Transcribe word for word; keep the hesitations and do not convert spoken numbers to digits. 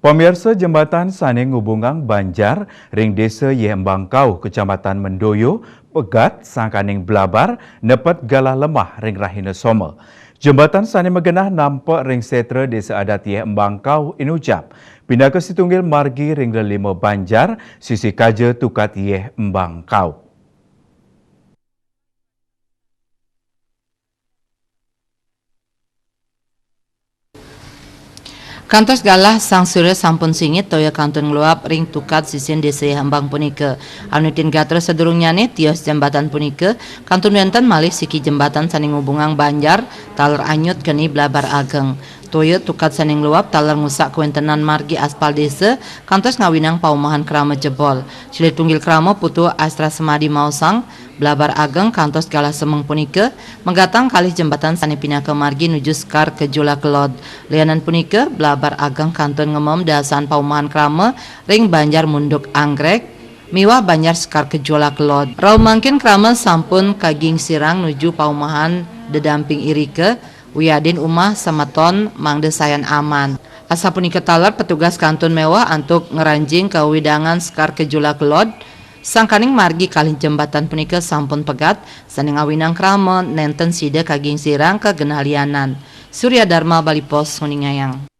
Pamirsa, jembatan sane ngubungang Banjar ring Desa Yeh Embang Kauh, Kecamatan Mendoyo, pegat sangkaning blabar nepet galah lemah ring rahina soma. Jembatan sane magenah nampek ring setra Desa Adat Yeh Embang Kauh inucap, pinaka situnggil margi ring lelima Banjar, sisi kaja tukad Yeh Embang Kauh. Kantos galah sang surya sampun singit toya kantun ngluap ring tukad sisin Desa Yeh Embang punika. Anutin gatra sadurungnyane tios jembatan punika, kantun wenten malih siki jembatan sane ngubungang Banjar taler anyut keni blabar ageng. Toya tukad sane ngluap taler ngusak kawentenan margi aspal desa, kantos ngawinang paumahan krama jebol. Silih tunggil krama Putu Astra Semadi maosang, blabar ageng kantos galah semeng punika, megatang kalih jembatan sane pinaka margi nuju Sekar Kejula Kelod. Lianan punika, blabar ageng kantun ngemem dasan paumahan krama ring Banjar Munduk Anggrek miwah Banjar Sekar Kejula Kelod. Rauh mangkin krama sampun kagingsirang nuju paumahan dedamping irika, wiadin umah semeton mangda sayan aman. Asapunika taler petugas kantun meweh antuk ngranjing kawidangan Sekar Kejula Kelod, sangkaning margi kalih jembatan punika sampun pegat, sane ngawinang krama nenten sida kagingsirang ka genah lianan. Surya Dharma, Bali Post, nguningayang.